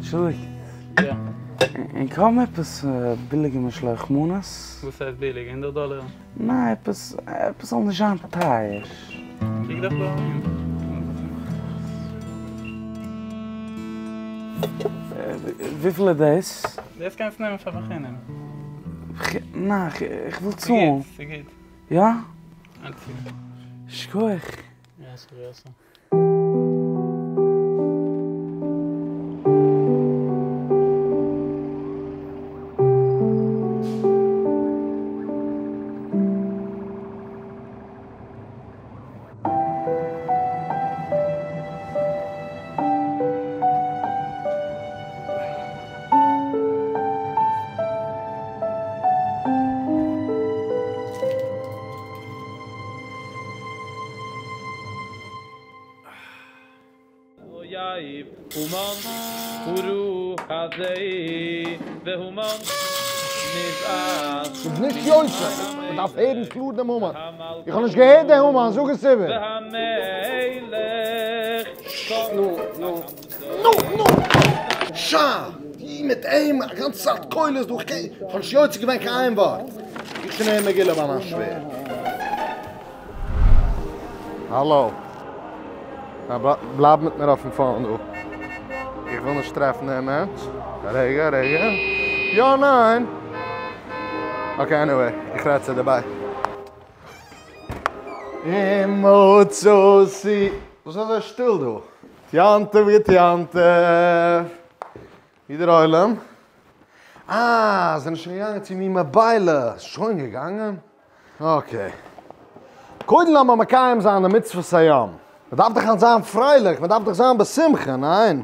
אנטשולדיגט. יא. ענק האבן עפעס ביליגע משלוח מנות? וואס הייסט ביליג? הונדערט דאלער? ניין, עפעס עפעס זאל נישט זיין טייער. קוק דאך דא ארום. וויפיל איז דאס? דאס קענסטו נעמען פאר בחינם. ניין, איך וויל צאלן. ס'גוט, ס'גוט. יא? אלץ גוט. שכוח. יאסער יאסער. ס'איז נישט יוצא, מ'דארף הערן קלאר דעם המן. איך האב נישט געהערט די המן, זאג עס איבער. נו, נו, נו, נו! שאַ! די מיט אים, א גאנצע צייט קולות דא, איך האב נישט יוצא געווען קיין איין ווארט. איך שוין הערן מגילה ביי מיין שווער. האלא. בלייב מיט מיר אויפן phone דא. איך וויל נישט טרעפן דעם מענטש. א רגע, א רגע. יא, ניין. okay, anyway, איך רעד צו דיר, bye. ומצאתי. וואס איז אזוי שטיל דא? יום טוב גוט יום טוב. ווי דער עולם? אה, זענען שוין געגאנגען צו מומע ביילע. שוין געגאנגען? okay. קודם לאמיר מקיים זיין די מצוות היום. מען דארף דאך היינט זיין פרייליך, מען דארף דאך זיין בשמחה, ניין?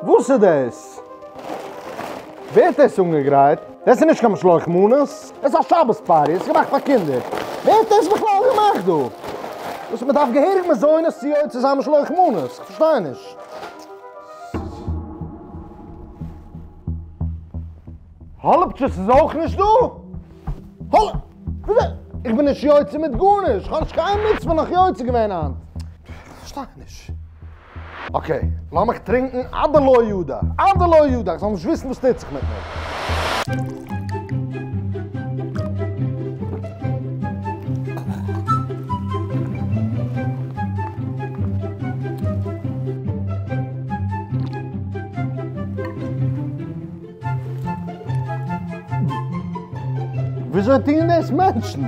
וואס איז דאס? ווער האט דאס אנגעגרייט? דאס איז נישט קיין משלוח מנות, דאס איז א שבת party, עס איז געמאכט פאר קינדער. ווער האט דאס בכלל געמאכט דא? וואס מען דארף געהעריג מזונות צו יוצא זיין משלוח מנות? איך פארשטיי נישט. האלעפטשעס איז אויך נישט דא? האלע. איך בין נישט יוצא מיט גארנישט, איך האב נישט קיין מצוה נאך יוצא געווען היינט. איך פארשטיי נישט. okay, לאמיך טרינקן עד דלא ידע, עד דלא ידע, איך זאל נישט וויסן וואס טוט זיך מיט מיר. וויאזוי טוען דאס מענטשן?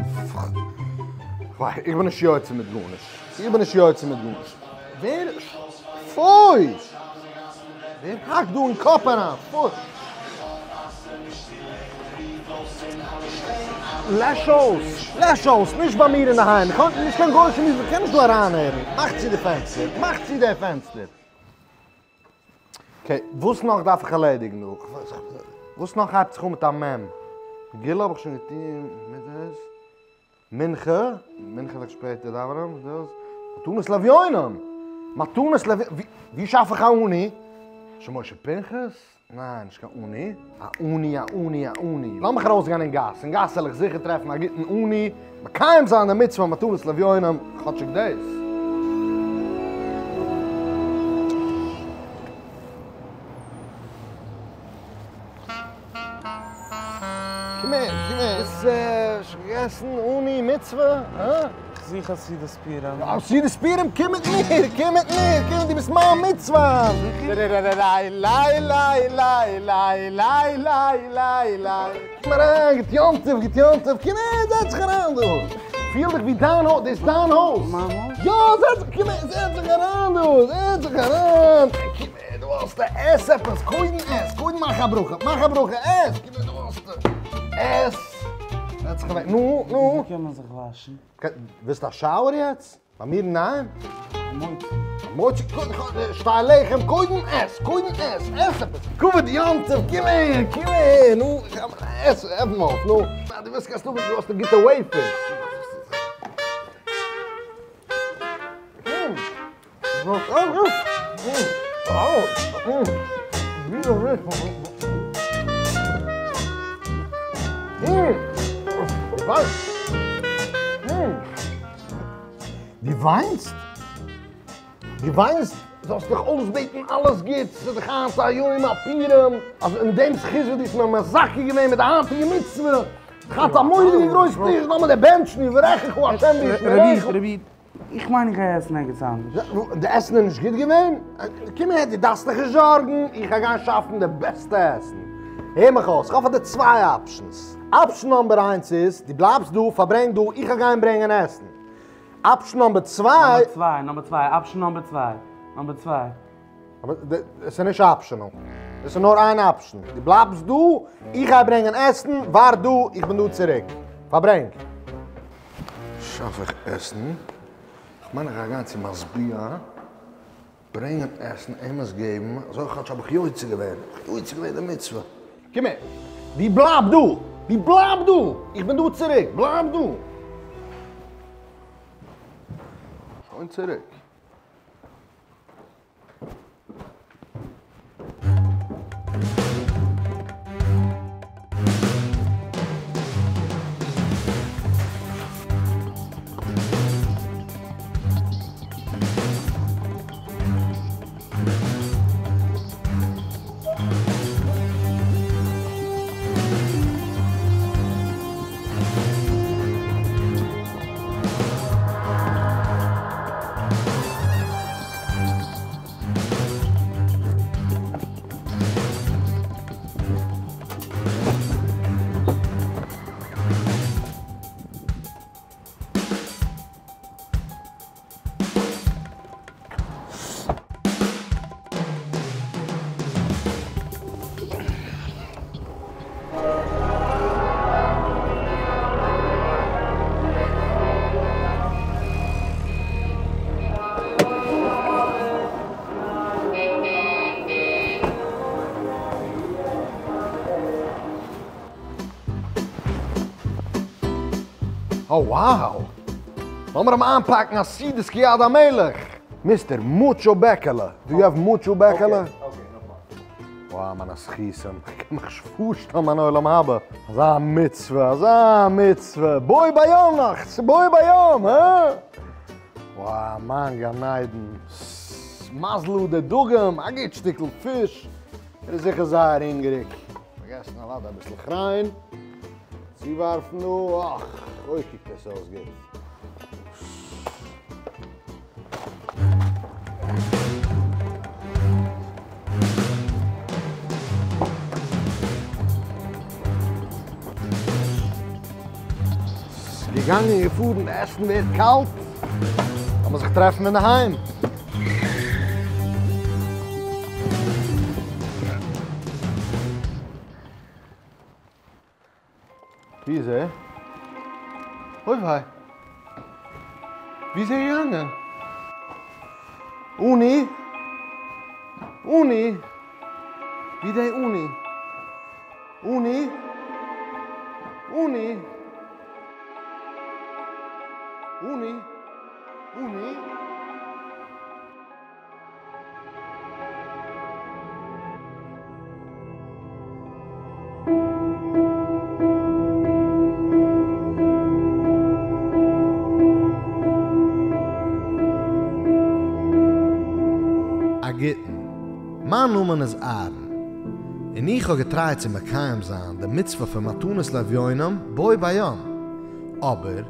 איך בין נישט יוצא מיט גארנישט. איך בין נישט יוצא מיט גארנישט. ווער? פוי! ווער האקט דא אין קאפ אריין? פוי! לעש אויס! לעש אויס! נישט ביי מיר אינדערהיים! איך האב נישט קיין גוי'אישע מוזיק, איך קען נישט דא אריינהערן! מאך צו די פענסטער! מאך צו די פענסטער! okay, וואס נאך דארף איך ערלעדיגן דא? וואס נאך הייבט זיך אן מיט א מ'? מגילה האב איך שוין געטון מיט דאס. מנחה, מנחה וועל איך שפעטער דאווענען, וואס דאס? מתנות לאביונים! מתנות לאביונים! ווי שאף איך א עני? שמשה פנחס? ניין, נישט קיין עני. א עני, א עני, א עני. לאמיך ארויסגיין אין גאס, אין גאס וועל איך זיכער טרעפן א גוטן עני, מקיים זיין די מצוה מתנות לאביונים, כאטשיג דאס. קום הער, קום הער. האסט שוין געגעסן עני מצוה? הא? כ'זוך א סעודת פורים. א סעודת פורים? קום מיט מיר, קום מיט מיר, קום, דו ביסט מיין מצוה. קום אריין, גוט יום טוב, גוט יום טוב, קום הער, זעץ זיך אריין דא. פיל דיך ווי דיין הויז, דאס איז דיין הויז. מיין הויז? יא, זעץ זיך, קום הער, זעץ זיך אריין דא, זעץ זיך אריין. קום הער, דא האסטו, עס עפעס, קודם עס, קודם מאך א ברכה, מאך א ברכה, עס, קום הער, דא האסטו, עס. זעץ זיך אוועק, נו, נו. ווי קען מען זיך וואשן? ווילסט א shower יעצט? ביי מיר ניין. המוציא. המוציא, שתי לחם, קודם עס, קודם עס, עס עפעס. כבוד יום טוב, קום אהער, קום אהער, נו, עס, עפן אויף, נו. דו ווילסט קענסט האבן, דו האסט א גוטע wafers. קום. דו וויינסט? דו וויינסט? זאלסט דיך אויסבעטן אלעס גוטס, ס'איז דאך היינט א יום הפורים, אז אין דעם זכות וואס דו האסט מיר מזכה געווען מיט די היינטיגע מצוה, היינט א מורא'דיגע גרויס טיש, לאמיר דיר בענטשן, יברכך ה' וישמרך. רבי איד, איך מיין איך גיי עסן ערגעץ אנדערש. די עסן איז נישט גוט געווען? קום אהער, דו דארפסט דיך נישט זארגן, איך גיי גיין שאפן די בעסטע עסן. הער מיך אויס, איך האב פאר דיר צוויי options. Option number איינס איז, דו בלייבסט דא, פארברענג דא, איך גיי גיין ברענגען עסן. Option number צוויי. Number צוויי, number צוויי, option number צוויי, number צוויי. אבער עס איז נישט optional. עס איז נאר איין option. דו בלייבסט דא, איך גיי ברענגען עסן, ווארט דא, איך בין דא צוריק. פארברענג. שאף איך עסן? איך מיין איך גיי גיין צו משביע, ברענגען עסן, אים עס געבן, אזוי כאטש האב איך יוצא געווען, איך יוצא געווען די מצוה. קום הער, דו בלייב דא, דו בלייב דא, איך בין דא צוריק, בלייב דא. שוין צוריק. Oh wow! לאמיר אים איינפאקן א סעודת כיד המלך! Mister מוטשו בעקעלע, do you have מוטשו בעקעלע? וואו, מיינע זכותים, איך קען מיך נישט פארשטעלן מיין עולם הבא. אזא מצוה, אזא מצוה, בואי ביום נאך, ס'בואי ביום, הא? וואו, מיין גן עדן, מזל די דגים, א גוט שטיקל פיש, ער איז זיכער זייער הונגעריג. פארגעסן אוודאי אביסל כריין צואווארפן דא, אך, אוי קוקט עס אויס גוט. געגאנגען געפארן, די עסן ווערט קאלט, לאמיר זיך טרעפן אינדערהיים. ווי איז ער? אוי וויי! ווי איז ער געגאנגען? אוני! אוני! ווי די אוני? אוני! אוני! אוני! אוני! א גוטן, מיין נאמען איז אהרן, און איך האב געטרייט צו מקיים זיין די מצוה פון מתנות לאביונים בו ביום, אבער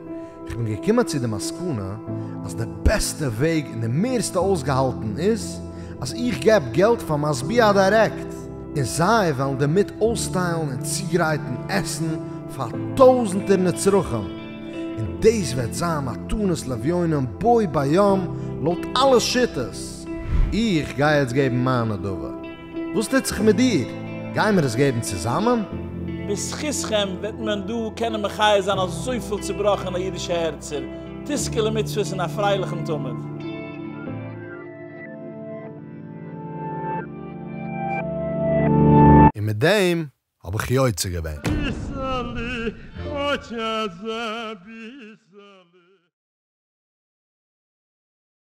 כ'בין געקומען צו די מסקנא אז די בעסטע וועג און די מערסטע אויסגעהאלטן איז אז איך געב געלט פאר משביע דירעקט, און זיי וועלן דערמיט אויסטיילן און צוגרייטן עסן פאר טויזנטער נצרכים, און דאס וועט זיין מתנות לאביונים בו ביום לויט אלע שיטות. איך גיי יעצט געבן מיין נדבה. וואס טוט זיך מיט דיר? גיימיר עס געבן צוזאמען? בזכותכם וועט מען דא קענען מחיה זיין אזויפיל צובראכענע אידישע הערצער, תזכה למצוות און א פרייליכן תמיד. און מיט דעם האב איך יוצא געווען. ביסעלע, כאטש אזא ביסעלע.